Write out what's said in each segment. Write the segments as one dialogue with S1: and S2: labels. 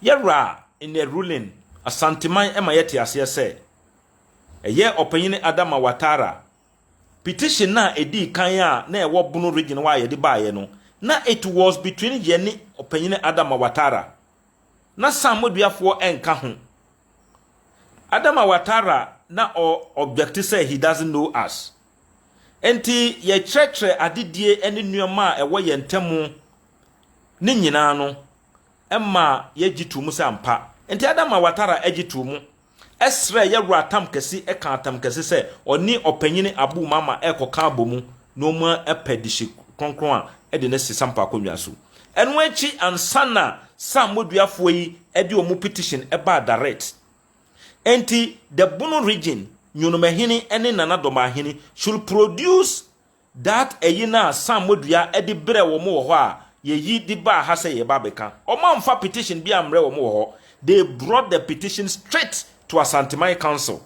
S1: Yɛwura in a ruling, Asanteman ma yɛte aseɛ sɛ, ɛyɛ Ɔpanyini Adama Watara petition no a ɛdii kan a na ɛwɔ Bono region hɔ a yɛde baeɛ no, na it was between yɛne Ɔpanyini Adama Watara. Na Sam Moduafoɔ nka ho. Adama Watara na ɔ object sɛ he doesn't know us. Enti yɛkyerɛkyerɛ adedie ne nneɛma a ɛwɔ yɛn ntamu ne nyinaa no ma yɛgye too mu sɛ ampa. Enti Adama Watara gye too mu srɛɛ Yawura Atam Kɛse kaa Atam Kɛse sɛ ɔne Ɔpanyini Abu Mama rekɔka abɔ mu na wɔapɛ dehye kronkron a de no asi Sampa akonnwa so. Ɛno akyi ansa na Sam Moduafoɔ yi de wɔn petition baa direct. Enti the Bono region, Nyonomahene ne Nana Dɔmahene should produce That ɛyi no a Sam Modua de brɛɛ wɔn wɔ hɔ a yɛyi de baa ha sɛ yɛreba abɛka. Wɔn amfa petition bi ammrɛ wɔn wɔ hɔ. They brought the petition straight to Asanteman Council.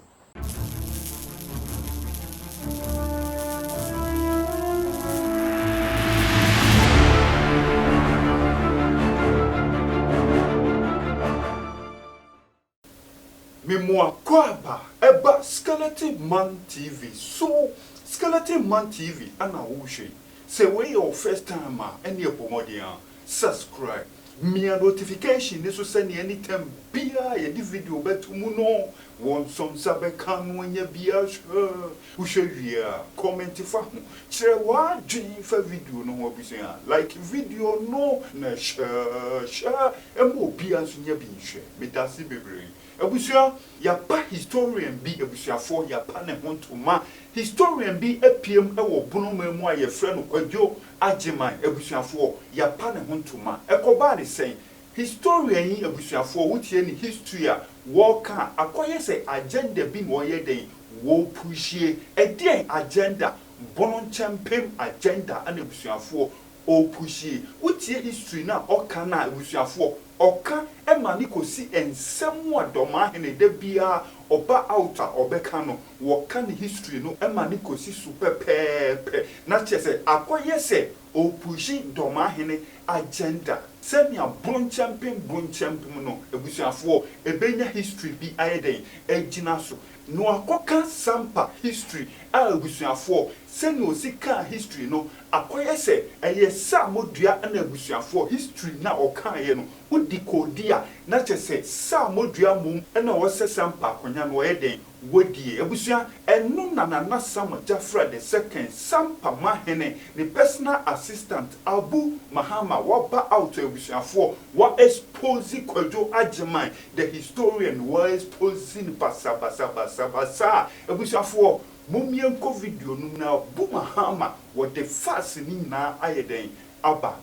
S2: Me mo akwaaba ɛba Skeleton Man TV so Skeleton Man TV ɛna wo hwɛ yi sɛ wei yɛ wo first time a ɛneɛ bɔ mmɔden ara subscribe mia notification no so sɛnea anytime biara yɛde video bɛto mu no wo nso nsa bɛka no anya bi ahwɛ wohwɛ wie a comment fa ho kyerɛ w'adwene fa video no ho abusua like video no na share share ɛma obiara nso nya bi nhwɛ. Medase bebree. Abusua, yɛapa historian bi, abusuafoɔ, yɛapa ne ho ntoma. Historian bi apiam wɔ Bonoman mu a yɛfrɛ no Kwadwo Agyeman, abusuafoɔ, yɛapa ne ho ntoma. Ɛkɔbaa ne sɛn? Historian yi, abusuafoɔ, wotie ne history a wɔreka a, akɔyɛ sɛ agenda bi na wɔreyɛ dɛn? Wɔrepushie. Ɛdeɛn agenda? Bono nkyɛmpem agenda na abusuafoɔ, ɔrepushie. Wotie history no a ɔka no a, abusuafoɔ, Ɔka ma no kɔsi nsɛm a Dɔmahene da biara ɔba out a ɔbɛka no, wɔka ne history no ma no kɔsi so pɛpɛɛpɛ. Na kyerɛ sɛ akɔyɛ sɛ ɔrepushi Dɔmahene agenda. Sɛnea bronkyɛmpem bronkyɛmpem no abusuafoɔ ɛbɛnya history bi ayɛ dɛn agyina so. Na wakɔka Sampa history a abusuafoɔ sɛnea ɔsi kaa history no Akɔyɛ sɛ ɛyɛ Saamodua na abusuafoɔ history no a ɔkaeɛ no wodi kɔɔdi a na kyerɛ sɛ Saamodua mmom na ɔsɛ Sampa akonya no ɔyɛ dɛn wadie abusua ɛno na Nana Sama Gyafra the second Sampa mahene ne personal assistant Abu Mahama waba out abusuafoɔ wa expose Kwadwo Agyeman the historian wa expose no basabasabasabasa abusuafoɔ Mom yɛnkɔ video no mu na bu Mahama wɔde facts no nyinaa ayɛ dɛn aba.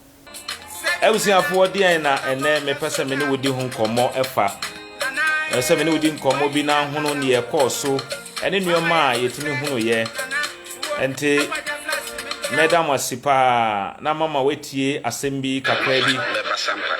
S1: Abusuafoɔ deɛn na ɛnɛ mepɛ sɛ me ne wo di ho nkɔmmɔ ɛfa? Ɛwɔ sɛ me ne wo di nkɔmmɔ bi na ahono neɛ ɛkɔɔ so ɛne nneɛma a yɛtumi hunuiɛ. Ɛnti mɛda mo ase paa na mama woatie asɛm bi kakra bi.
S3: Bɛba Sampa,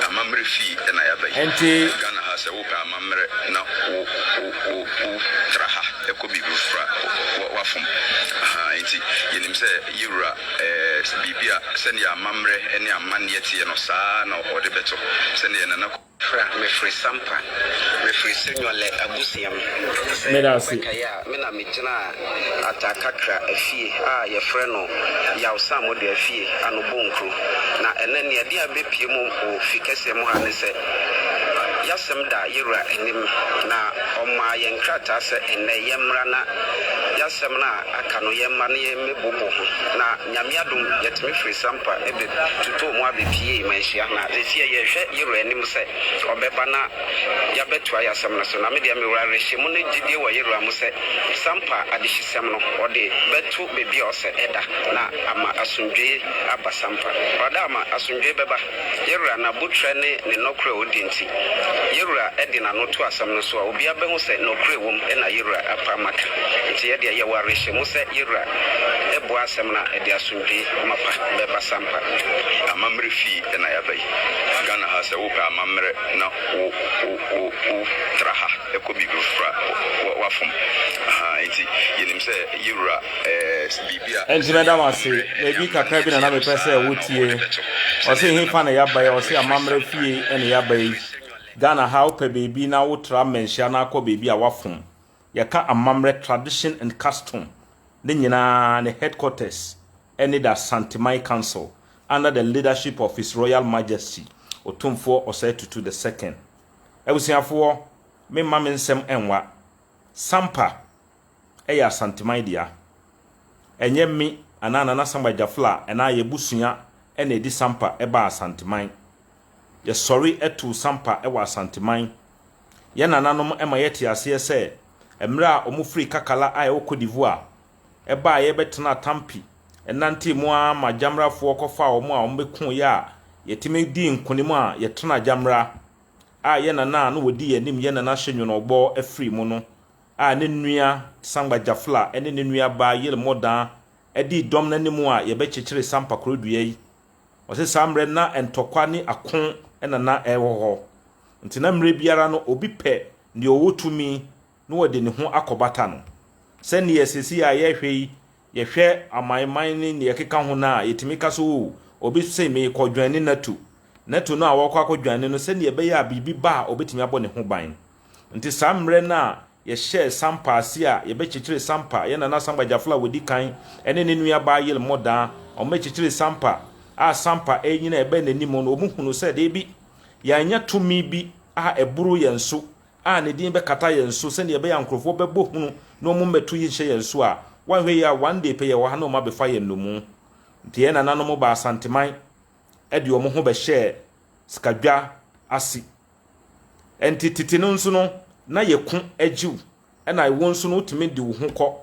S3: amammerɛ fie na yɛaba yi.
S1: Ɛnti.
S3: Ghana ha sɛ wopɛ amammerɛ na wo wo wo wo tra ha kɔ biribi foforɔ a wa wafom. Ahaa enti yɛnim sɛ yɛwura ɛɛ biribi a sɛdeɛ amammerɛ ne amanneɛ teɛ no saa ara na ɔde bɛto sɛdeɛ Nana
S4: Fra, mefiri Sampa. Mefiri Senwɔlɛ abusua mu. Sɛ
S1: Meda ase.
S4: wobɛkae a, me na megyinaa Atakakra afie a yɛfrɛ no Yaw Samodo afie ano Bonkuro. Na ɛnnɛ nea ɛde abɛpue mu wɔ fi kɛseɛ mu ha ne sɛ, y'asɛm da yɛwura anim, na ɔmaa yɛn krataa sɛ ɛnnɛ yɛmmra na y'asɛm no a aka no yɛmma na yɛmmɛbobo ho. Na Nyame adom yɛtumi firi Sampa bɛ totoo mu abɛpiee Manhyia, na seesei yɛrehwɛ yɛwura anim sɛ ɔbɛba na yɛabɛtoa y'asɛm no so. Na me deɛ mewɔ awerɛhyɛmu ne gyidie wɔ yɛwura mu sɛ Sampa adehyesɛm no ɔde bɛto baabi a ɔsɛ ɛda na ama asomdwoeɛ aba Sampa. Ɔda ama asomdwoeɛ bɛba. Yɛwura n'abotrɛ ne ne nɔkorɛ a ɔdi nti, yɛwura de n'ano to asɛm no so a obiara bɛhu sɛ nɔkorɛ wom na yɛwura apa maka. Nti yɛdeɛ. yɛwɔ awerɛhyɛmu sɛ yɛn Wura bua asɛm no a, ɛde asomdwoe mapa bɛba sampa.
S3: Amammerɛ fie na yɛaba yi. Ghana ha sɛ wopɛ amammerɛ na wo wo wo wo tra ha kɔ biribi foforɔ a wa wafom. Ahaa nti yɛnim sɛ yɛwura ɛɛ biribi a
S1: Ɛnti mɛda wo ase. Baabi kakra bi na na mepɛ sɛ wotie. Ɔse hefa na yɛaba yi? Ɔse amammerɛ fie na yɛaba yi. Ghana ha wopɛ baabi na wotra mmanhyia na akɔ baabi a wafom. Yɛka amammerɛ, tradition and custom, ne nyinaa ne headquarters ne the Asanteman Council under the leadership of His Royal Majesty Otumfoɔ Osei Tutu the Second. Abusuafoɔ, memma me nsɛm nwa. Sampa yɛ Asanteman dea. Ɛnyɛ me anaa Nana Samba Gyafla anaa yɛn abusua na ɛdi Sampa baa Asanteman. Yɛsɔre too Sampa wɔ Asanteman. Yɛn nananom ma yɛte aseɛ sɛ mmerɛ a wɔfirii Kakala a ɛwɔ Cote d'Ivoire baeɛ bɛtenaa Tampi nantee mu ara ma Gyamrafoɔ kɔfaa wɔn a wɔbɛkoeɛ a yɛtumi dii nkonim a yɛtenaa Gyamra a yɛn nana a na ɔdi yɛn anim yɛn nana Hyɛnwonɔgbɔ firii mu no a ne nua Sangba Jafla ne ne nua baa Yel Modan dii dɔm no anim a yɛbɛkyekyere Sampa kuro dua yi. Ɔse saa mmerɛ no na ntɔkwa ne ako na na ɛwɔ hɔ. Nti na mmerɛ biara no obi pɛ deɛ ɔwɔ tumi na ɔde ne ho akɔbata no. Sɛdeɛ seesei a yɛrehwɛ yi, yɛhwɛ amanman ne deɛ ɛkeka ho no a, yɛtumi ka sɛ oo, obi se merekɔ dwane NATO. NATO no a ɔrekɔ akɔdwane no, sɛdeɛ ɛbɛyɛ a biribi ba a ɔbɛtumi abɔ ne ho ban. Nti saa mmerɛ no a yɛhyɛɛ Sampa ase a yɛbɛkyekyere Sampa, yɛn Nana Samba Gyafla a ɔdi kan ne ne nua baa Yel Modaa, wɔbɛkyekyere Sampa a Sampa renyini a ɛbɛn n'anim no, wɔhunuu sɛ dabi, yɛannya tumi bi a ɛboro yɛn so a ne din bɛkata yɛn so sɛdeɛ ɛbɛyɛ a nkurɔfoɔ bɛbɔ hunu na wɔn mmɛto yi nhyɛ yɛn so a, woanhwɛ yie a one day pɛ yɛwɔ ha na wɔn abɛfa yɛn nnommum. Nti yɛn nananom baa Asanteman de wɔn ho bɛhyɛɛ sikadwa ase. Nti tete no nso no, na yɛko gye wo, ɛna wo nso no wotumi de wo ho kɔ.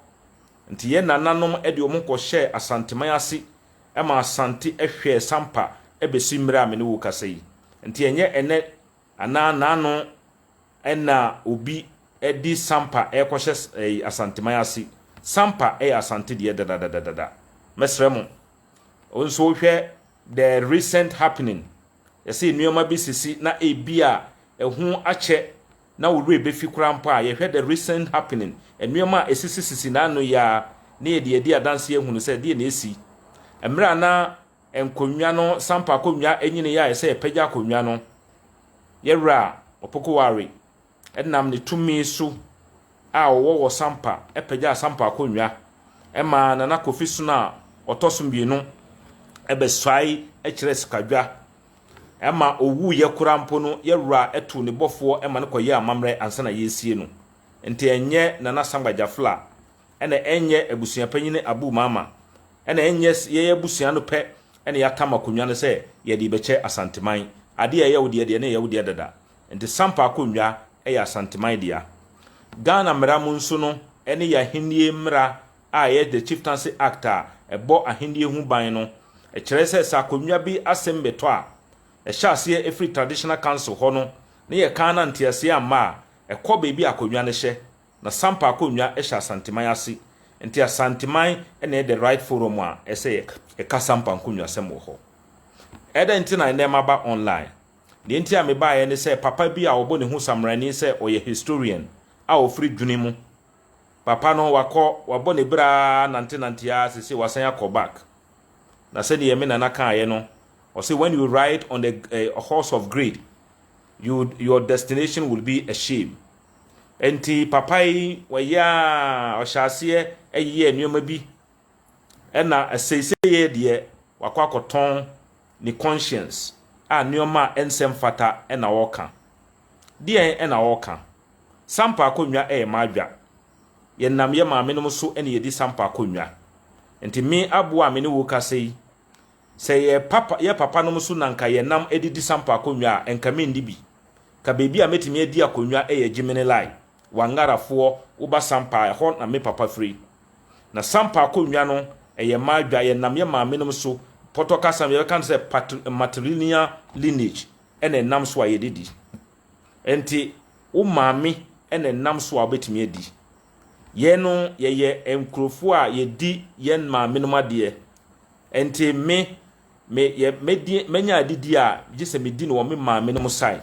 S1: Nti yɛn nananom de wɔn ho kɔhyɛɛ Asanteman ase ma Asante hwɛɛ Sampa bɛsi mmerɛ a me ne wo rekasa yi. Nti ɛnyɛ ɛnɛ anaa naano na obi de Sampa rekɔhyɛ Asanteman ase. Sampa yɛ Asante deɛ dadadadada. Mɛsrɛ mo, wo nso wohwɛ the recent happening, yɛsɛ nneɛma bi sisi na ebi a ɛho akyɛ na wo werɛ bɛfi koraa mpo a, yɛhwɛ the recent happening, nneɛma a ɛsisisisi n'ano yi ara, na yɛde adi adanseɛ ahunu sɛ deɛ na ɛsi. Mmerɛ a na nkonnwa no, sampa akonnwa nyiniiɛ a ɛsɛ yɛpagya akonnwa no, yɛwura Opoku-Ware nam ne tumi so a ɔwɔ wɔ Sampa pagyaa Sampa akonnwa maa Nana Kofi Sono a ɔtɔ so mmienu bɛsuae kyerɛɛ Sikadwa ma ɔwuiɛ koraa mpo no yɛwura too ne bɔfoɔ ma no kɔyɛɛ amammerɛ ansa na yɛresie no. Nti ɛnyɛ Nana Sangba Gyafla ɛna ɛnyɛ abusuapanyini Abu Mama ɛna ɛnyɛ yɛn abusua no pɛ ɛna yɛatam akonnwa no sɛ yɛde rebɛkyɛ Asanteman. Adeɛ a ɛyɛ wo deɛ deɛ na ɛyɛ wo deɛ dada. Nti Sampa akonnwa yɛ Asanteman dea. Ghana mmara mu nso no ɛne yɛn ahennie mmara a ɛyɛ The Chieftaincy Act a ɛbɔ ahennie ho ban no, ɛkyerɛ sɛ sɛ akonnwa bi asɛm bɛtɔ a, ɛhyɛ aseɛ firi Traditional Council hɔ no na yɛka na nteaseɛ amma a, ɛkɔ baabi a akonnwa no hyɛ. Na Sampa akonnwa hyɛ Asanteman ase, nti Asanteman na ɛyɛ the right forum a ɛsɛ yɛka Sampa nkonnwasɛm wɔ hɔ. Ɛdɛn nti na ɛnnɛ maba online? Deɛ nti a mebaeɛ ne sɛ papa bi a ɔbɔ ne ho samrani sɛ ɔyɛ historian a ɔfiri Dwene mu. Papa no wakɔ, wabɔ ne bra ara nantenante ara seesei wasan akɔ back. Na sɛdeɛ me nana kaeɛ no, ɔse when you ride on the uh, horse of greed, you, your destination will be a shame. Nti papa yi wɔyɛ a ɔhyɛ aseɛ yɛ nneɛma bi ɛna seesei deɛ wakɔ akɔtɔn ne conscience a nneɛma a ɛnsɛ mfata na ɔreka. Deɛn na ɔreka? Sampa akonnwa yɛ m'adwa. Yɛnam yɛ maamenom so na yɛdi sampa akonnwa. Nti me aboa a me ne wo rekasa yi, sɛ yɛ papa yɛ papanom so na nka yɛnam de di sampa akonnwa a, nka menni bi. Ka baabi a mɛtumi adi akonnwa yɛ Gyimini Lai, Wangarafoɔ, woba Sampa a, ɛhɔ na me papa firi. Na sampa akonnwa no, ɛyɛ mmaa adwa, yɛnam yɛ maamenom so, pɔtɔ kasa mu yɛbɛka no sɛ patri, matrilineal lineage ɛna ɛnam so a yɛde di. Ɛnti wo maame ɛna ɛnam so a wobɛtumi adi. Yɛn no yɛyɛ nkurɔfoɔ a yɛdi yɛn maamenom adeɛ. Nti me, me, yɛ, mɛdi, mɛnya adidi a, gye sɛ medi no wɔ me maamenom side.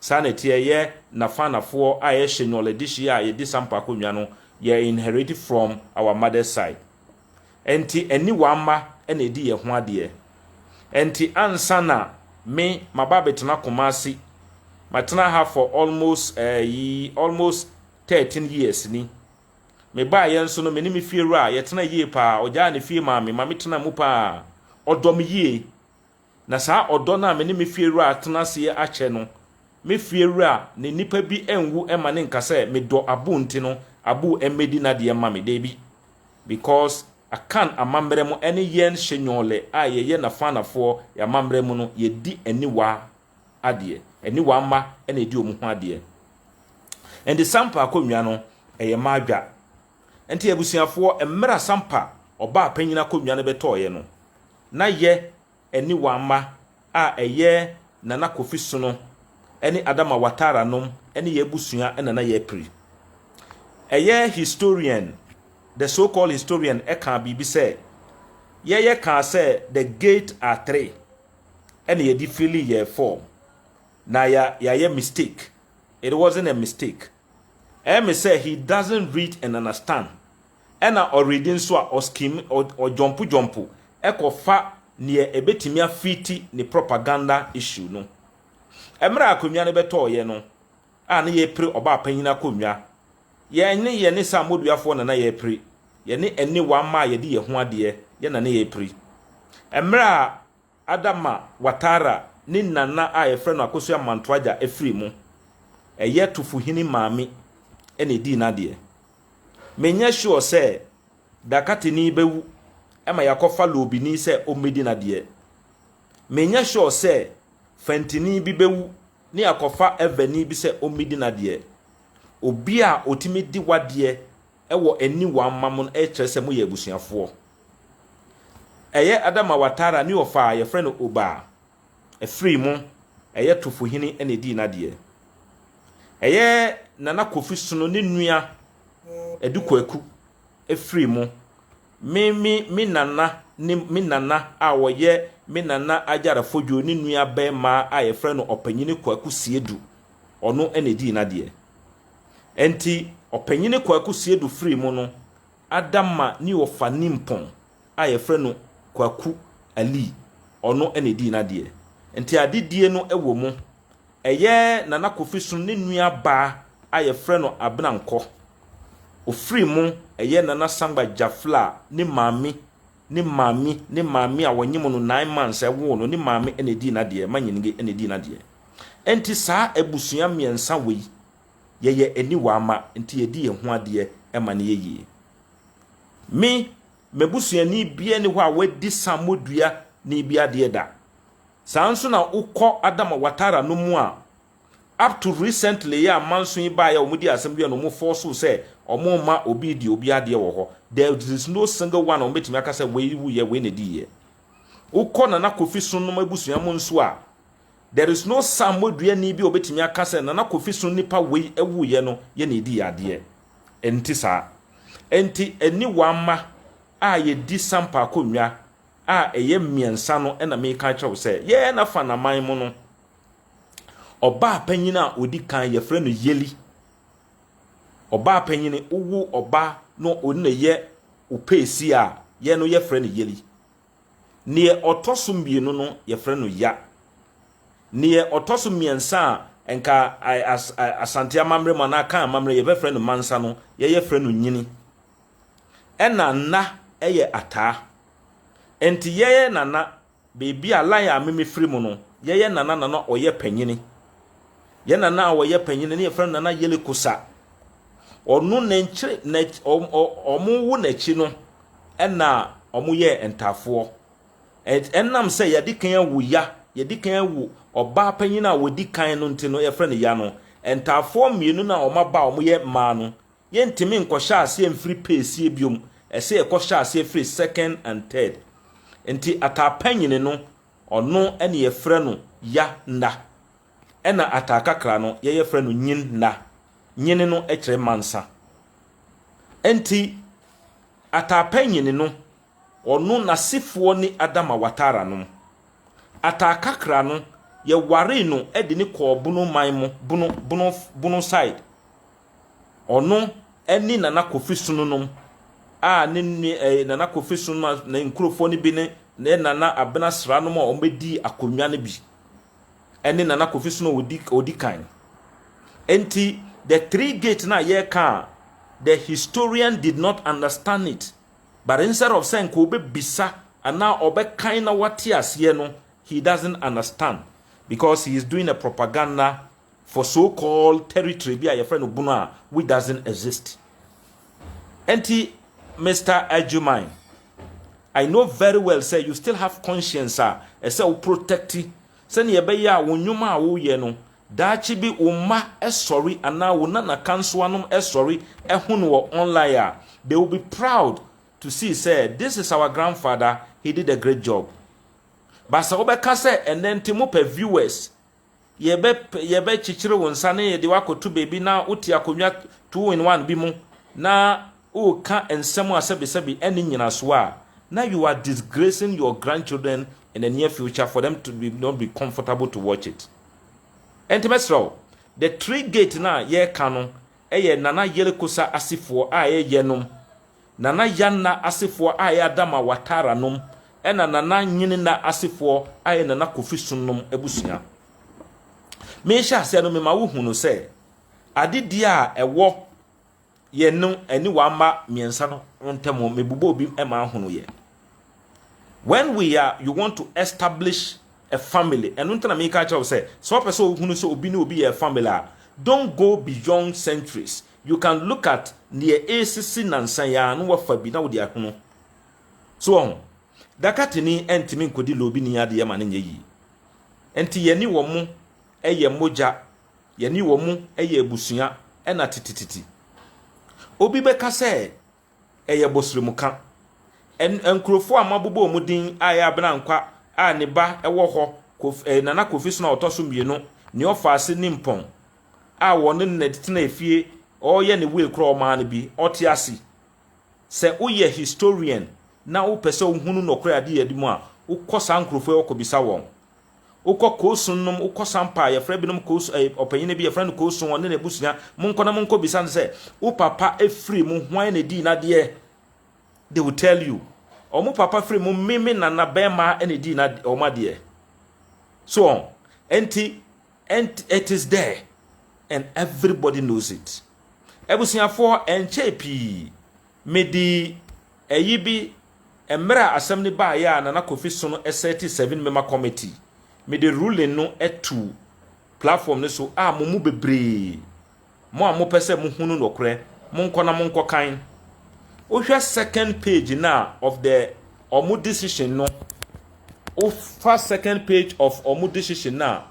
S1: Saa na ɛteɛ, yɛ Nafanafoɔ a yɛ Shenyɔle dehyeɛ a yɛdi Sampa akonnwa no, yɛ inherit from our mother's side. Ɛnti aniwa mma na ɛdi yɛ ho adeɛ. Ɛnti ansa na me maba abɛtena Kumasi, matena ha for almost eh, almost 13 years ni. Me baeɛ nso no, me ne me fie wura yɛtena yie paa, ɔgyaa ne fie maa me, ma me tena mu paa. Ɔdɔ me yie. Na saa ɔdɔ no a me ne me fiewura atena aseɛ akyɛ no, me fiewura ne nnipa bi nwu mma no nka sɛ medɔ Abu nti no Abu mmɛdi n'adeɛ mma me. Dabi. Because Akan amammerɛ mu ɛne yɛn Shenyɔle a yɛyɛ Nafanafoɔ yɛn amammerɛ mu no yɛdi aniwa adeɛ. Aniwa mma na ɛdi wɔn ho adeɛ. Ɛnti Sampa akonnwa no ɛyɛ m'adwa. Ɛnti abusuafoɔ mmerɛ a Sampa ɔbaa panyin akonnwa no bɛtɔɔeɛ no, na yɛ ne wɔn mma a ɛyɛ Nana Kofi Sono ne Adama Watara nom ne yɛ abusua na na yɛrepiri. Ɛyɛ historian, the so called historian kaa biribi sɛ, yɛyɛ kaa sɛ the gate are three ɛna yɛde fili yɛ form na yɛ yɛayɛ mistake. It wasn't a mistake. Ɛyɛ me sɛ he doesn't read and understand. Ɛna ɔredi nso a ɔskim ɔjɔmpo jɔmpo ɛkɔfa neɛ ɛbɛtumi afiti ne propaganda issue no. Ɛmerɛ a akonnwa no bɛtɔɔyɛ no a na yɛrepere ɔbaa panyin akonnwa, yɛn ne yɛne Samoduafoɔ na na yɛrepere, yɛne Aniwa mma a yɛde yɛn ho adeɛ yɛ na na yɛrepere. Ɛmerɛ a Adama Watara ne nana a yɛfrɛ no Akosua Mantoagya firii mu, ɛyɛ Tufuhene maame na ɛdii n'adeɛ. Menyɛ sure sɛ Dakateni bɛwu ma yɛakɔfa Loobini sɛ ɔmmɛdi n'adeɛ. Menyɛ sure sɛ Fantini bi bɛwu ne yɛakɔfa Evani bi sɛ ɔmmɛdi n'adeɛ. Obi a ɔtumi di w'adeɛ wɔ aniwa mma mo no kyerɛ sɛ moyɛ abusuafoɔ. Ɛyɛ Adama Watara ne ɔfa a yɛfrɛ no Oba a ɛfirii mo, ɛyɛ Tofohene na ɛdii n'adeɛ. Ɛyɛ Nana Kofi Sono ne nua Adu Kwaku firii mo. Me me me nana ne me nana a ɔyɛ me nana Agyara Fodwo ne nua bɛɛma a yɛfrɛ no Ɔpanyini Kwaku Siedu, ɔno na ɛdii n'adeɛ. Ɛnti Ɔpanyini Kwaku Siedu firii mo no, Adama ne ɔfa nimpɔn a yɛfrɛ no Kwaku Ali, ɔno na ɛdii n'adeɛ. Nti adedie no wɔ mu. Ɛyɛ Nana Kofi Sono ne nua baa a yɛfrɛ no Abenankɔ. Ɔfiri mu, ɛyɛ Nana Sangba Gyafla ne maame, ne maame, ne maame a wɔnyem no nine months woo no, ne maame na ɛdii n'adeɛ, Manyinge na ɛdii n'adeɛ. Nti saa abusua mmiɛnsa wei, yɛyɛ aniwa ma, nti yɛdi yɛn ho adeɛ ma no yɛ yie. Me, m'abusuani biara nni hɔ a wadi sammɔdua ni bi adeɛ da. Saa nso na wokɔ Adama Watara no mu a, up to recently yɛ a manso yi baeɛ a wɔdi asɛm bi a na wɔn force sɛ wɔn mma obi di obi adeɛ wɔ hɔ. There is no single one a wɔbɛtumi aka sɛ wei wuyɛ wei na ɛdiiɛ. Wokɔ Nana Kofi Sonom abusua mu nso a, There is no sammɔduani bi a ɔbɛtumi aka sɛ Nana Kofi so nipa wei wuiɛ no yɛ na ɛdii adeɛ. Ɛnte saa. Ɛnti aniwa mma a yɛdi sampa akonnwa a ɛyɛ mmiɛnsa no na meka akyerɛ wo sɛ yɛn na fa naman mu no ɔbaa panyin a ɔdi kan yɛfrɛ no Yeli. Ɔbaa panyin wowo ɔba no ɔno na ɛyɛ opeesi a yɛn no yɛfrɛ no Yeli. Neɛ ɔtɔ so mmienu no yɛfrɛ no Ya. Neɛ ɔtɔ so mmiɛnsa a nka Asante amammerɛ mu anaa Akan amammerɛ yɛbɛfrɛ no Mansa no, yɛyɛ frɛ no Nyini. Ɛna Nna yɛ Ataa. Nti yɛyɛ Nana, baabi a line a me mefiri mu no, yɛyɛ Nana na na ɔyɛ panyini. Yɛ Nana a ɔyɛ panyini no yɛfrɛ no Nana Yele Kosa. Ɔno n'akyiri, ɔmo wo n'akyi no, ɛna wɔyɛɛ ntaafoɔ. Ɛnam sɛ yɛde kan awo Ya, yɛde kan awo ɔbaa panyin a wɔdi kan no nti no, yɛfrɛ no Ya no, ntaafoɔ mmienu no a wɔaba a wɔyɛ mmaa no, yɛntumi nkɔhyɛ aseɛ mfiri peesie biom, ɛsɛ yɛkɔhyɛ aseɛ firi second and third. Nti ataa panyini no, ɔno ɛne yɛfrɛ no Ya nna. Ɛna ataa kakra no, yɛyɛ frɛ no nyin nna. Nyini no kyerɛ mansa. Enti Ataapɛnyini no, ɔno n'asefoɔ ne Adama Watara nom. Ataakakra no, yɛwaree no de ne kɔɔ Bono man mu, Bono, Bono, Bono side. Ɔno ne Nana Kofi Sono nom a ne nua eh, Nana Kofi Sono nom ne nkurɔfoɔ no bi ne ne Nana Abena Sra nom a wɔbɛdii akonnwa no bi ɛne Nana Kofi Sono a ɔdi ɔdi kan. Enti the three gate no a yɛreka a the historian did not understand it but instead of sɛ nka ɔbɛbisa anaa ɔbɛkan na wate aseɛ no he doesn't understand because he is doing a propaganda for so called territory bi a yɛfrɛ no Bono a which doesn't exist. Enti Mister Agyemang, I know very well sɛ you still have conscience a ɛsɛ wo protect sɛnea ɛbɛyɛ a wo nnwuma a woyɛ no daakye bi wo mma sɔre anaa wo nana kansoanom sɔre ɛho no wɔ online a they will be proud to see sɛ this is our grandfather, he did a great job. But sɛ wobɛka sɛ ɛnɛ nti mopɛ viewers Yɛbɛ yɛbɛkyekyere wo nsa ne yɛde wo akɔto baabi na wote akonnwa 2 in 1 bi mu na woreka nsɛm a sɛbesɛbe ɛnni nyinasoɔ a, na you are disgracing your grandchildren in the near future for them to be not be comfortable to watch it. Ɛnti mɛsrɛ wo, the tree gate no a yɛreka no ɛyɛ Nana Yelekosa asefoɔ a ɛyɛ yɛnom Nana Yanna asefoɔ a ɛyɛ Adama Watara nom ɛna Nana Nyinina asefoɔ a ɛyɛ Nana Kofi Son nom abusua. Mehyɛ aseɛ no mema wo hunu sɛ adedie a ɛwɔ yɛn no ɛne w'amma mmiɛnsa no ntam mebobɔ obi ma ahunu yɛ. When we are you want to establish a family ɛno nti na meka kyerɛ wo sɛ sɛ wopɛ sɛ wohunu sɛ obi ne obi yɛ family a don't go beyond centuries. You can look at neɛ ɛresisi nansa yi ara na wafa bi na wode ahunu. So wɔho? Dakatini ntumi nkɔdi loobini adeɛ ma no nyɛ yie. Nti yɛne wɔn yɛ mogya, yɛne wɔn yɛ abusua ɛna titititi. Obi bɛka sɛ ɛyɛ bosremka. Ɛn nkurɔfoɔ a mabobɔ wɔn din a ɛyɛ Abena Nkwa a ne ba wɔ hɔ, Kof, eh, Nana Kofi Sono a ɔtɔ so mmienu, nea ɔfa ase Nimpɔn a wɔne no na tena efie, ɔreyɛ ne will koraa ɔmaa no bi, ɔte ase. Sɛ woyɛ historian na wopɛ sɛ wohunu nɔkorɛ ade yɛ adi mu a, wokɔ saa nkurɔfoɔ yi hɔ kɔbisa wɔn. Wokɔ Kosun nom, wokɔ Sampa a, yɛfrɛ binom Kosun, eh, ɔpanyin bi yɛfrɛ no Kosun, ɔne n'abusua. Monkɔ na monkɔ bisa no sɛ, wo papa firi mu, hwan na edii n'adeɛ? They will tell you. Ɔmo papa firi mu, me me nana bɛrima na edii n'adeɛ, ɔmo adeɛ. So on. Enti, and it is there and everybody knows it. Abusuafoɔ, ɛnkyɛe pii, mede ɛyi bi Mmerɛ a asɛm no baeɛ a Nana Kofi Sono sɛte Seven Member Committee, mede ruling no too platform no so a mo mu bebree, mo a mopɛ sɛ mohunu nɔkorɛ, monkɔ na monkɔkan. Wohwɛ second page no a of the ɔmo decision no, wofa second page of ɔmo decision no a,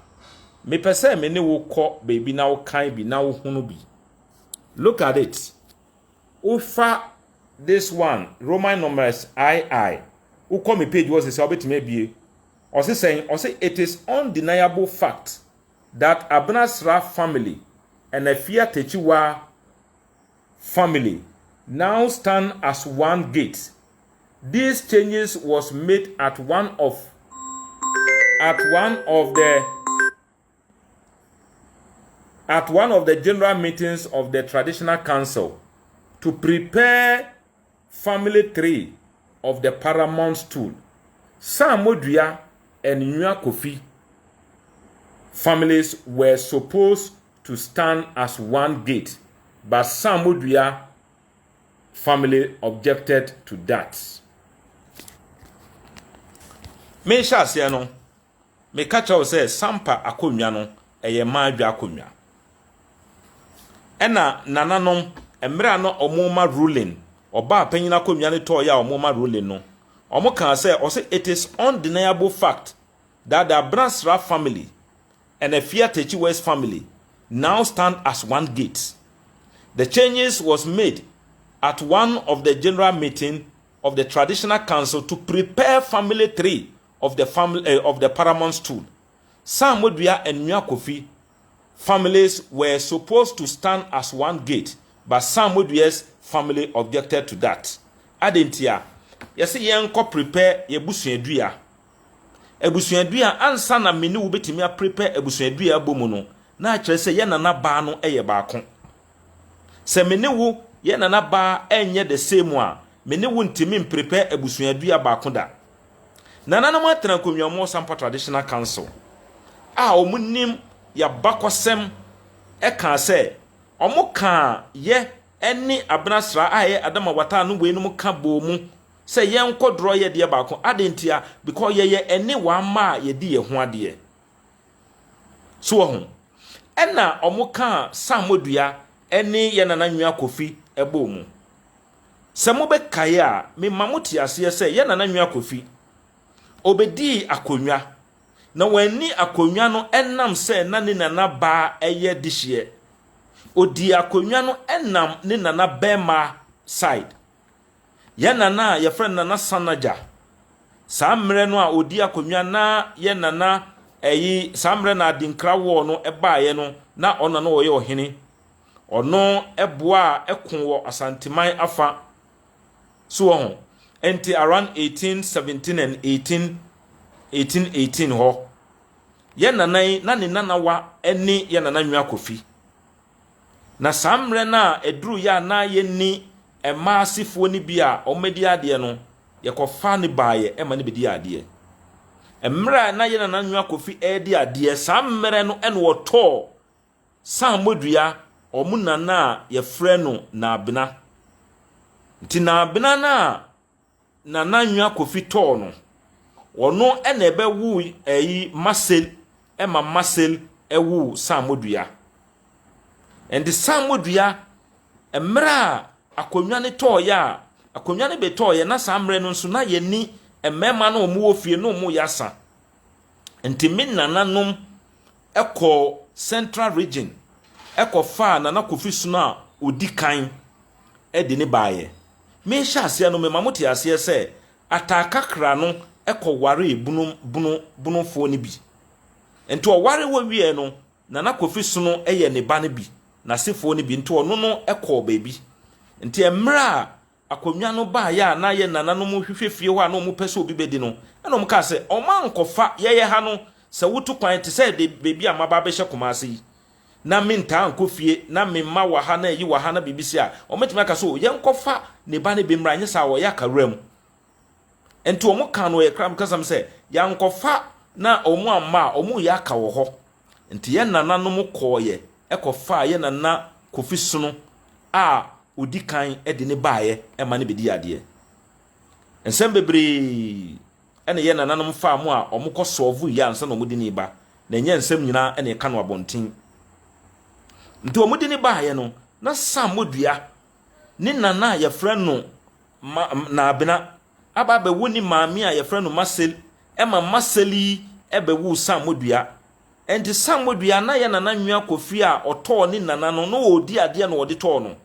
S1: mepɛ sɛ me ne wo kɔ baabi na wokan bi na wohunu bi. Look at it. Wofa this one, Roman numerals II, wokɔ me page hɔ sɛ sɛ wobɛtumi abie. Ɔse sɛn? Ɔse it is undeniable fact that Abenasra family and Afia Takyiwaa family now stand as one gate. These changes was made at one of at one of the at one of the general meetings of the traditional council to prepare family tree of the paramount stool. Sam Modua and Nwa Kofi families were supposed to stand as one gate, but Sam Modua family objected to that. Mehyɛ aseɛ no, Meka kyerɛ wo sɛ Sampa akonnwa no, ɛyɛ mmaa dwa akonnwa. Ɛna nananom, mmerɛ a na wɔrema ruling, ɔbaa panyin akonnwa no tɔɔeɛ a wɔrema ruling no, wɔkaa sɛ, ɔse it is undeniable fact that the Abenasra family and Afia Takyi West family now stand as one gate. The changes was made at one of the general meeting of the traditional council to prepare family tree of the family eh, of the paramount stool. Sam Modua and Nua Kofi families were supposed to stand as one gate, but Sam Modua's family objected to that. Adɛn ntia? Yɛse yɛnkɔ prepare yɛn abusuadua. Abusuadua, ansa na me ne wo bɛtumi aprepare abusuadua abɔ mu no, na akyerɛ sɛ yɛn nana baa no yɛ baako. Sɛ me ne wo yɛn nana baa nyɛ the same a, me ne wo ntumi mprepare abusuadua baako da. Nananom atena nkonnwa Sampa Traditional Council a wɔn nim yabakɔsɛm ɛka sɛ wɔn kaa yɛ ne Abenasra a ɛyɛ Adama Wata no weinom ka bɔɔ mu sɛ yɛnkɔ dorɔ yɛ deɛ baako. Ade ntia? Because yɛyɛ ɛne wɔn a yɛdi yɛn ho adeɛ so wɔ ho. Ɛna wɔn kaa Samodua ɛne yɛn Nana Nua Kofi ɛbɔɔ mu. Sɛ mobɛkae a, mema mo te aseɛ sɛ yɛn Nana Nua Kofi obɛdii akonnwa na wɔani akonnwa no ɛnam sɛ na ne nana baa ɛyɛ dehyeɛ. Odi akonnwa no ɛnam ne nana bɛrima side, yɛn nana a yɛfrɛ no Nana Sanagya. Saa mmerɛ no a odi akonnwa na yɛn nana ɛyi, saa mmerɛ na Adinkra wɔɔ no ɛbaeɛ no, na ɔno na ɔyɛ ɔhene. Ɔno ɛboa a ɛko wɔ Asanteman afa so wɔ ho. Nti around 1817 and 18 1818 hɔ, yɛn nana yi na ne nanawa ne yɛn Nana Nwa Kofi. Na saa mmerɛ no a ɛduru yɛ a na yɛnni mmaa asefoɔ no bi a wɔadi adeɛ no, yɛkɔfa ne baeɛ ɛma ne bɛdi adeɛ. Mmerɛ a na yɛn Nana Nwa Kofi ɛredi adeɛ saa mmerɛ no, ɛna wɔtɔɔ Sammodua ɔmo nana a yɛfrɛ no Naabena. Nti Naabena no a Nana Nwa Kofi tɔɔ no, ɔno ɛna ɛbɛwo ɛyi Masel, ɛma Masel ɛwo Sammodua. Nti Sammodua, mmerɛ a akonnwa no tɔɔyɛ a akonnwa no bɛtɔɔyɛ na saa mmerɛ no nso na yɛni mmarima no a wɔwɔ fie na wɔn yɛ asa. Nti me nananom ɛkɔ Central Region ɛkɔfaa Nana Kofi Sono a odi kan ɛde ne baeɛ. Mehyɛ aseɛ no, mema mo te aseɛ sɛ Ataakakra no ɛkɔwaree Bunu Bunu Bunofoɔ no bi. Nti ɔware wɔ wie no, Nana Kofi Sono yɛ ne ba no bi, n'asefoɔ no bi. Nti ɔno no kɔɔ baabi. Nti mmerɛ a akonnwa no baeɛ a na yɛ nananom hwehwɛ fie hɔ a na wɔn pɛ sɛ obi bɛdi no, ɛna wɔn kaa sɛ wɔn ankɔfa yɛyɛ ha no. Sɛ wotu kwan te sɛ de baabi a maba abɛhyɛ Kumase yi na mentaa nkɔ fie na memma wɔ ha na ɛyi wɔ ha na biribi si a, wɔmɛtumi aka so yɛnkɔfa ne ba no bi mmra, nyɛ saa wɔyɛ akawura mu. Nti wɔn ka no yɛ kram kasam sɛ yɛankɔfa na wɔn amma a, wɔn yɛ aka wɔ hɔ. Nti yɛn nananom kɔɔyɛ ɛkɔfaa yɛn Nana Kofi Sono a odi kan de ne baeɛ ɛma ne bɛdi adeɛ. Nsɛm bebree ɛna yɛn nananom faa mu a wɔn kɔ sɔɔvo yɛ ansa na wɔn de ne ba, na ɛnyɛ nsɛm nyinaa ɛna ɛka no abɔnten. Nti wɔn de ne baeɛ no, na Samodua ne nana a yɛfrɛ no ma Naabena aba abɛwo ne maame a yɛfrɛ no Masel, ɛma Masel yi ɛbɛwo Samodua. Nti Samodua na yɛ Nana Nwa Kofi a ɔtɔɔ ne nana no na ɔredi adeɛ na ɔde tɔɔ no.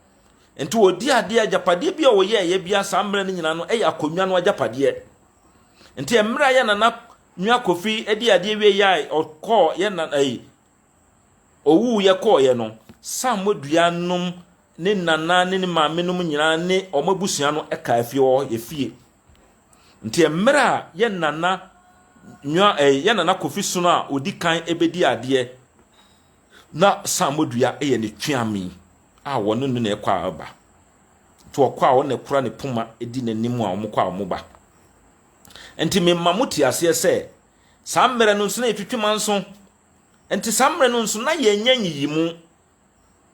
S1: Nti ɔdi adeɛ, agyapadeɛ bi a ɔyɛɛyɛ bia saa mmerɛ no nyinaa no ɛyɛ akonnwa no agyapadeɛ. Nti mmerɛ a yɛ Nana Nwa Kofi di adeɛ wie yɛ a ɔkɔɔ yɛ nana ɛyi owu yɛ kɔɔyɛ no, Samodua nom ne nana ne ne maame nom nyinaa ne wɔn abusua no ɛka afie hɔ yɛ fie. Nti mmerɛ a yɛ nana nwa ɛɛ yɛ Nana Kofi Sono a odi kan ebedi adeɛ na Samodua yɛ ne tweame a wɔne no na ɛkɔ a ɛba. Nti ɔkɔ a, ɔna kura ne poma di n'anim a wɔn kɔ a wɔn ba. Nti mema mo te aseɛ sɛ saa mmerɛ no nso na yɛtwitwi manso. Nti saa mmerɛ no nso na yɛnyɛ nyiyimu.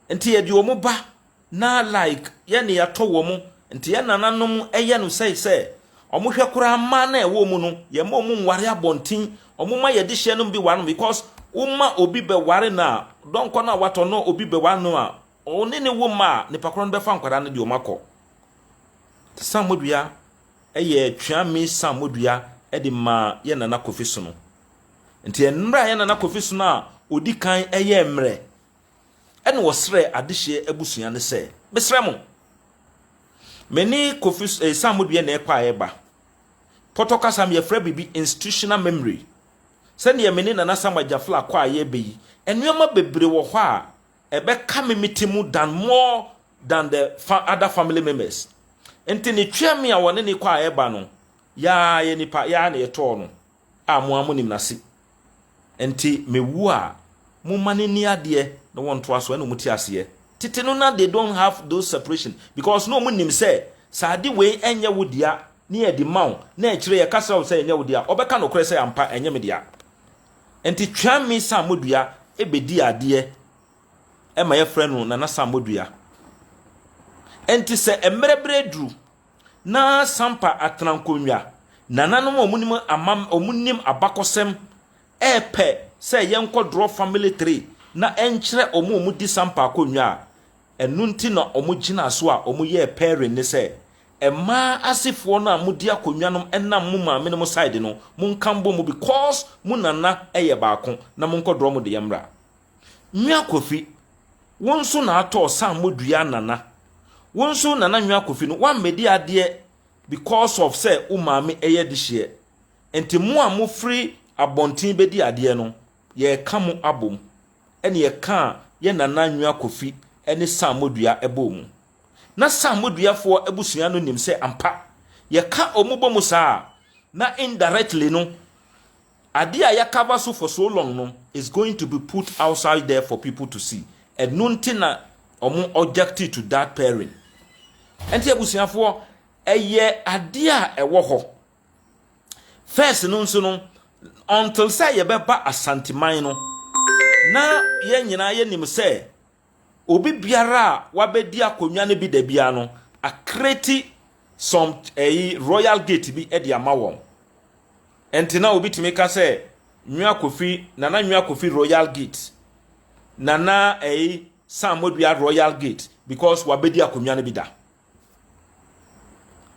S1: Nti yɛde wɔn ba na like yɛne yɛatɔ wɔn. Nti yɛn nananom ɛyɛ no sɛ wɔn hwɛ koraa mmaa na ɛwɔ mu no, yɛma wɔn nware abɔnten. Wɔn ma yɛde hyɛ no bi ware no, because woma obi bɛware no a, dɔnkɔ no a watɔ no, obi bɛware no a ɔne ne wo ma a, nipa korɔ no bɛfa nkwadaa no de wɔn akɔ. Samodua ɛyɛ tweame. Samodua ɛde ma yɛn Nana Kofi Sono. Nti mmerɛ a yɛn Nana Kofi Sono a odi kan ɛyɛ mmerɛ ɛna wɔsrɛ adehyeɛ abusua no sɛ, mesrɛ mo, me ne Kofi Samodua na ɛkɔ a ɛba. Pɔtɔ kasa m yɛfrɛ biribi institutional memory. Sɛdeɛ me ne Nana Sam Agyafla kɔ a yɛbɛ yi, nneɛma bebree wɔ hɔ a ɛbɛka me me ti mu than more. than the fa other family members. Nti ne twɛme a wɔne ne kɔ a ɛba no, yaa yɛ nipa yaa na yɛtɔɔ no a mo a monim n'ase. Nti mewu a, momma no nni adeɛ na wɔntoa so ɛna wɔn te aseɛ. Tete no na they don't have those separation because na wɔn nim sɛ sɛ ade wei ɛnyɛ wo dea ne yɛde ma wo na akyire yɛka sɛ wo sɛ ɛnyɛ wo dea, ɔbɛka nokorɛ sɛ ampa ɛnyɛ me dea. Nti Tweame Sammodua ɛbɛdi adeɛ ɛma yɛfrɛ no Nana Sammodua. Nti sɛ mmerɛ berɛ duru na Sampa Atenankonnwa nananom a wɔnim ama wɔnim abakɔsɛm ɛɛpɛ sɛ yɛnkɔ draw family tree na ɛnkyerɛ wɔn a wɔdi Sampa akonnwa a, ɛno nti na wɔn gyina so a wɔyɛɛ pairing ne sɛ mmaa asefoɔ no a modi akonnwa no ɛnam mo maame no mo side no, monka mbɔ mu because mo nana ɛyɛ baako na monkɔ draw mo deɛ mmra. Nwa Kofi, wo nso na atɔɔ Sammodua nana. Wo nso Nana Nwa Kofi no, woammɛdi adeɛ because of sɛ wo maame ɛyɛ dehyeɛ. Nti mo a mofiri abɔnten bɛdi adeɛ no, yɛreka mo abom. Ɛne yɛka yɛ Nana Nwa Kofi ne Sammodua ɛbɔɔ mu. Na Sammoduafoɔ abusua no nim sɛ ampa, yɛka ɔmo bɔ mu saa na indirectly no, adeɛ a yɛacover so for so long no is going to be put outside there for people to see. Ɛno nti na ɔmo objected to that pairing. Nti abusuafoɔ, ɛyɛ adeɛ a ɛwɔ hɔ. First no nso no, until sɛ yɛbɛba Asanteman no, na yɛn nyinaa yɛnim sɛ obi biara a wabɛdi akonnwa no bi da biara no acreate some ɛyi royal gate bi de ama wɔn. Nti na obi tumi ka sɛ Nwa Kofi, Nana Nwa Kofi royal gate, Nana ɛyi Sammodua royal gate because wabɛdi akonnwa no bi da.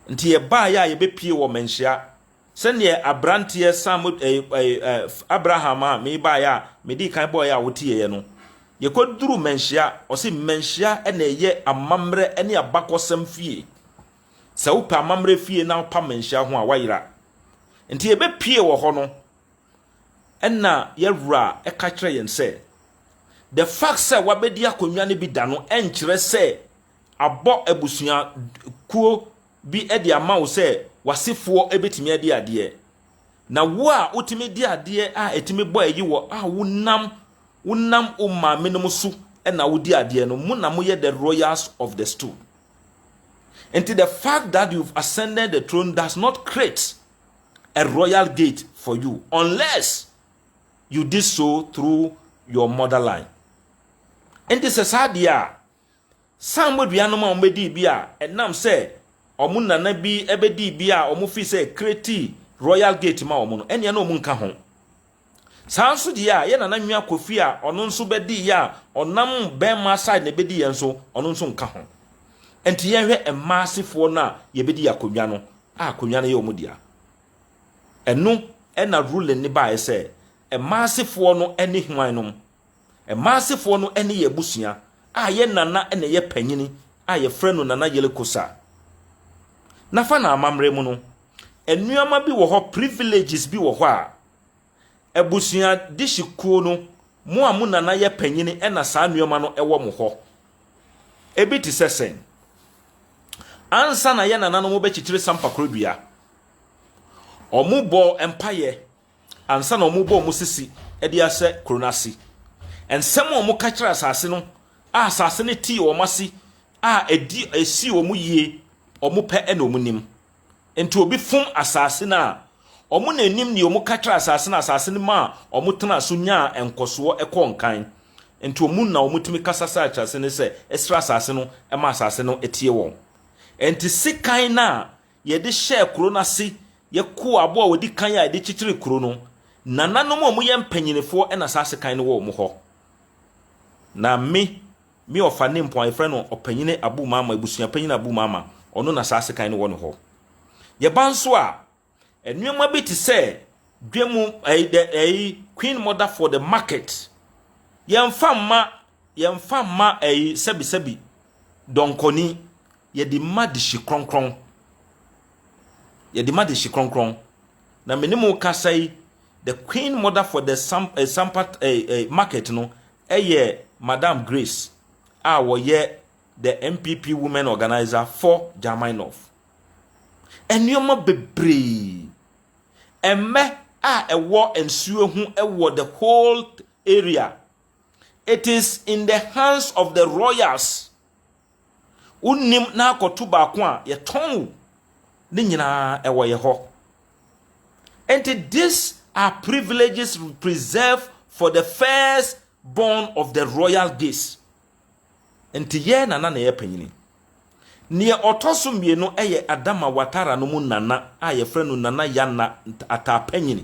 S1: Nti yɛbaeɛ a yɛbɛpie wɔ Manhyia sɛdeɛ aberanteɛ Sam ɛɛ ɛɛ Abraham a mebaeɛ a medi kan bɔeɛ a woteeɛ no, yɛkɔduru Manhyia, ɔse Manhyia na ɛyɛ amammerɛ ne abakɔsɛm fie. Sɛ wopɛ amammerɛ fie na wopa Manhyia ho a, woayera. Nti yɛbɛpie wɔ hɔ no, ɛna yɛwura ɛka kyerɛ yɛn sɛ the fact sɛ wabɛdi akonnwa no bi da no ɛnkyerɛ sɛ abɔ abusua kuo bi de ama wo sɛ w'asefoɔ bɛtumi adi adeɛ. Na wo a wotumi di adeɛ a ɛtumi bɔ ayi wɔ a wonam wo maame nom so na wodi adeɛ no, mo na moyɛ the royals of the stool. Nti the fact that you've ascended the throne does not create a royal gate for you unless you did so through your mother line. Nti sɛ saa deɛ a, Sammodua nom a wɔbɛdii bi a ɛnam sɛ wɔn nana bi bɛdii bi a wɔn fi sɛ create royal gate ma wɔn no, ɛnea na wɔn nka ho. Saa nso deɛ a yɛ Nana Nwa Kofi a ɔno nso bɛdii yɛ a ɔnam bɛrima side na ɛbɛdi yɛn nso, ɔno nso nka ho. Nti yɛnhwɛ mmaa asefoɔ no a yɛbɛdi akonnwa no a akonnwa no yɛ wɔn dea. Ɛno ɛna ruling ne baeɛ sɛ mmaa asefoɔ no ne hwan nom. Mmaa asefoɔ no ne yɛ abusua a yɛ nana na ɛyɛ panyini a yɛfrɛ no Nana Yele Kosa. Nafa na amammerɛ mu no, nneɛma bi wɔ hɔ, privileges bi wɔ hɔ a abusua dehye no, mo a mo nana yɛ panyini ɛna saa nneɛma no ɛwɔ mo hɔ. Ebi te sɛ sɛn? Ansa na yɛ nananom bɛkyekyere Sampa Kurodua, ɔmo bɔ mpayɛ ansa na ɔmo bɔ ɔmo sisi de ahyɛ kuro no ase. Nsɛm a ɔmo ka kyerɛ asase no a asase no tii wɔn ase a ɛdi esi wɔn yie, ɔmo pɛ ɛna ɔmo nim. Nti obi fom asase no a, ɔmo na anim deɛ ɔmo ka kyerɛ asase no, asase no ma a ɔmo tena so nyaa nkɔsoɔ ɛkɔɔ nkan. Nti ɔmo na ɔmo tumi kasa sɛ asase no sɛ ɛsrɛ asase no ɛma asase no etie wɔn. Nti sekan no a yɛde hyɛɛ kuro no ase, yɛkoo aboa a wɔdi kan a yɛde kyekyere kuro no, nananom a wɔyɛ mpanyinifoɔ ɛna saa sekan no wɔ wɔn hɔ. Na me ɔfa ne mpɔn a yɛfrɛ no Ɔpanyini Abu Mama, abusua panyin Abu Mama, ɔno na saa sekan no wɔ ne hɔ. Yɛba nso a, nneɛma bi te sɛ dwamu ɛyi dɛ ɛyi queen mother for the market, yɛmfa mma ɛyi sɛbisɛbi dɔnkɔni, yɛde ma dehye kronkron, yɛde ma dehye kronkron. Na me ne mo kasa yi, the queen mother for the Sampa market no ɛyɛ Madam Grace a wɔyɛ. the NPP women organizer for Jaman North. Nneɛma bebree. Mmɛ a ɛwɔ nsuo ho wɔ the whole area. It is in the hands of the royals. Wonim na akɔto baako a yɛtɔn wo. Ne nyinaa ɛwɔ yɛ hɔ. Nti these are privileges preserved for the first born of the royal gates. Nti yɛ nana na yɛ panyini. Nea ɔtɔ so mmienu yɛ Adama Watara no mu nana a yɛfrɛ no Nana Yana Ataapanyini.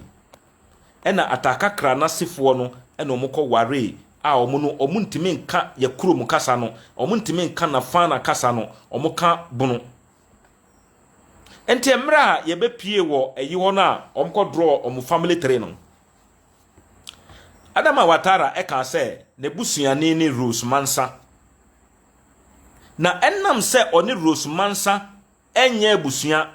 S1: Ɛna Atakakra n'asefoɔ no ɛna wɔn kɔ waree a wɔn no wɔn ntumi nka yɛ kurom kasa no, wɔn ntumi nka Nafana kasa no, wɔn ka Bono. Nti mmerɛ a yɛbɛpie wɔ ɛyi hɔ no a wɔn kɔ draw wɔn family tree no, Adama Watara ɛka sɛ n'abusuani ne Rose Mansa. Na ɛnam sɛ ɔne Rose Mansa ɛnyɛ abusua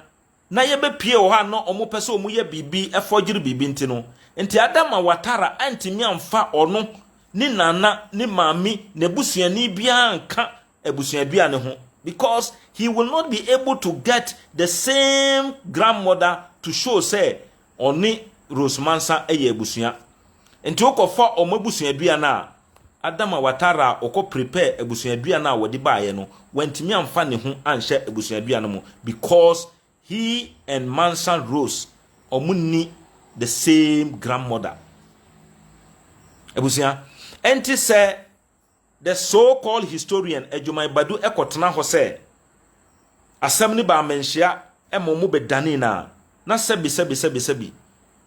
S1: na yɛbɛpie wɔ hɔ a na wɔn pɛ sɛ wɔn yɛ biribi ɛfɔgyere biribi nti no, nti Adama Watara antumi amfa ɔno ne nana ne maame n'abusuani biara nka abusuadua ne ho because he will not be able to get the same grandmother to show sɛ ɔne Rose Mansa yɛ abusua. Nti wokɔfa ɔmo abusuadua no a Adama Watara a ɔkɔ prepare abusuadua no a wɔde baeɛ no, wantumi amfa ne ho anhyɛ abusuadua no mu because he and Mansa Rose ɔmo ni the same grandmother. Abusua, ɛnti sɛ the so-called historian Adwuman Badu ɛkɔtena hɔ sɛ asɛm ne ba amanhyia ɛma ɔmo bɛdane na sɛbi sɛbi sɛbi sɛbi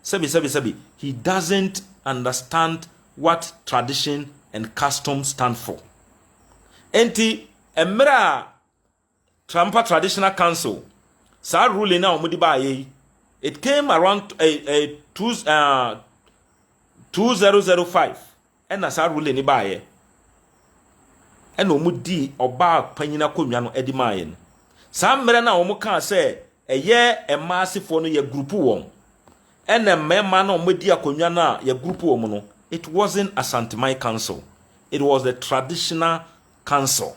S1: sɛbi sɛbi sɛbi, he doesn't understand what tradition and custom stand for. Enti mmerɛ a Sampa Traditional Council saa ruling a wɔde baayɛ yi, it came around 2005 ɛna saa ruling ni baayɛ, ɛna wɔn di ɔbaa panyin akonnwa no de maayɛ no. Saa mmerɛ no a wɔn kaa sɛ ɛyɛ mmaa asefoɔ no yɛ group wɔn, ɛna mmarima no a wɔdi akonnwa no a yɛ group wɔn no, it wasn't Asanteman Council, it was the traditional council.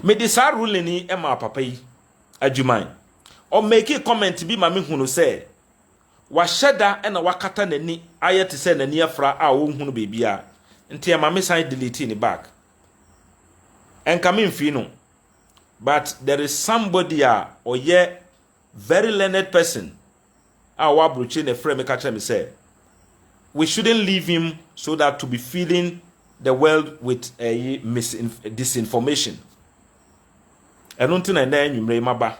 S1: Mede saa ruling yi ma papa yi Adwuman, ɔmake comment bi ma me hunu sɛ wahyɛ da ɛna wakata n'ani ayɛ te sɛ n'ani afra a ɔnhunu baabi a nti ɛma me san delete ne back. Ɛnka me mfii no, but there is somebody a ɔyɛ very learned person a ɔwɔ aburokyire na ɛfrɛ me ka kyerɛ me sɛ we shouldn't leave him so that to be feeding the world with disinformation. Ɛno nti na ɛnɛ anwummerɛ yi maba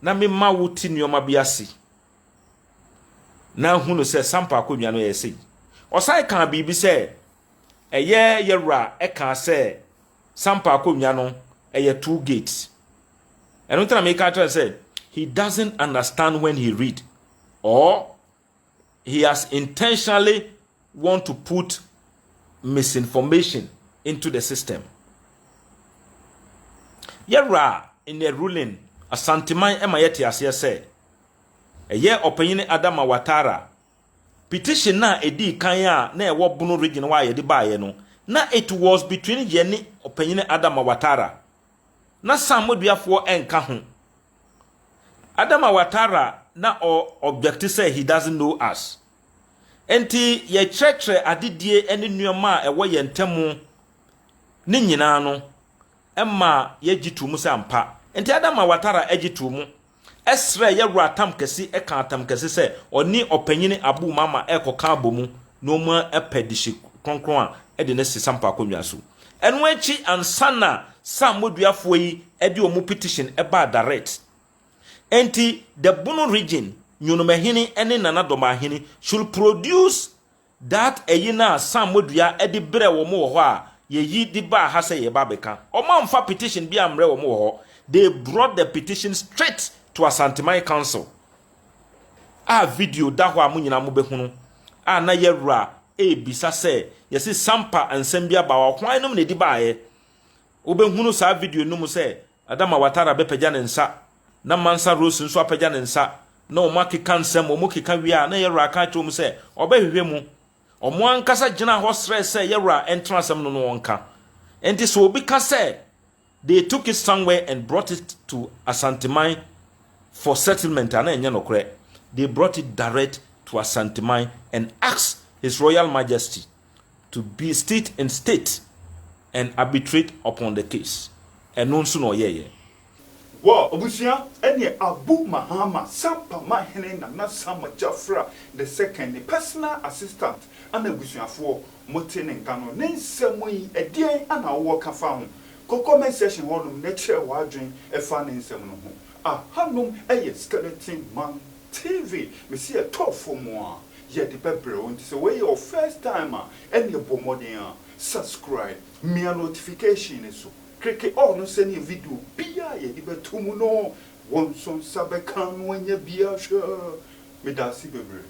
S1: na mema wo ti nneɛma bi ase na hunu sɛ Sampa akonnwa no yɛ sei. Ɔsan kaa biribi sɛ ɛyɛ yɛwura ɛka sɛ Sampa akonnwa no ɛyɛ two gates. Ɛno nti na meka kyerɛ sɛ he doesn't understand when he read or he has intentionally want to put misinformation into the system. Yɛwura in the ruling, Asanteman ma yɛte aseɛ sɛ ɛyɛ ɔpanyin Adama Watara petition na ɛdii kan a na ɛwɔ Bono Region hɔ a yɛde baeɛ no, na it was between yɛne ɔpanyin Adama Watara na Samoduafoɔ ɛnka ho. Adama Watara na ɔ object sɛ he doesn't know us, nti yɛkyerɛkyerɛ adedie ne nneɛma a ɛwɔ yɛn ntam ne nyinaa no ɛma yɛgye to mu sɛ ampa. Nti Adama Watara agye to mu ɛsrɛ yɛwura atam kɛse, ɛka atam kɛse sɛ ɔne ɔpanyini Abu Mama ɛkɔka abɔ mu na wɔn ɛpɛ de hyɛ kronkron a ɛde ne si Sampa akonnwa so. Ɛno akyi ansa na Samoduafoɔ yi ɛde wɔn petition ɛbaa direct. Nti the Bono Region Nyonomahene ne Nana Dɔmahene should produce that ɛyi na Samodua ɛde brɛ wɔn wɔ hɔ a yɛyi de baa ha sɛ yɛba abɛka. Wɔn amfa petition bi ambrɛ wɔn wɔ hɔ. They brought the petition straight to Asanteman Council a video da hɔ a mo nyinaa mo bɛhunu a na yɛwura ebisa sɛ yɛsi Sampa nsɛm bi aba hɔ, hwan nom na edi baayɛ. Wobɛhunu saa video no mu sɛ Adama Watara bɛpagya ne nsa na Mansa Rose nso apagya ne nsa na wɔn akeka nsɛm. Wɔn keka wie a na yɛwura aka akyerɛ wɔn sɛ ɔbɛhwehwɛ mu. Wɔn ankasa gyina hɔ srɛ sɛ yɛwura ntena asɛm no no wɔn ka. Nti sɛ obi ka sɛ they took it somewhere and brought it to Asanteman for settlement a na ɛnyɛ nokorɛ. They brought it direct to Asanteman and asked His Royal Majesty to be state in state and arbitrate upon the case. Ɛno nso na ɔyɛeɛ.
S2: Wɔ abusua ɛneɛ Abu Mahama Sampa Mahene Nana Sama Jafra the second ne personal assistant ana abusuafoɔ mote ne nka no ne nsɛm yi ɛdeɛn ana wowɔ ka fa ho? Kɔ comment section hɔ nom na kyerɛ w'adwen ɛfa ne nsɛm no ho. Ahanom ɛyɛ Skeleton Man TV mese ɛtɔ fam a yɛde bɛbrɛ wo nti sɛ wei yɛ wo first time a ɛneɛ bɔ mmɔden a subscribe mia notification no so Klike all no sɛdeɛ video biaa a yɛde bɛto mu no wo nso nsa bɛka no anya bi ahwɛ. Medaase bebree.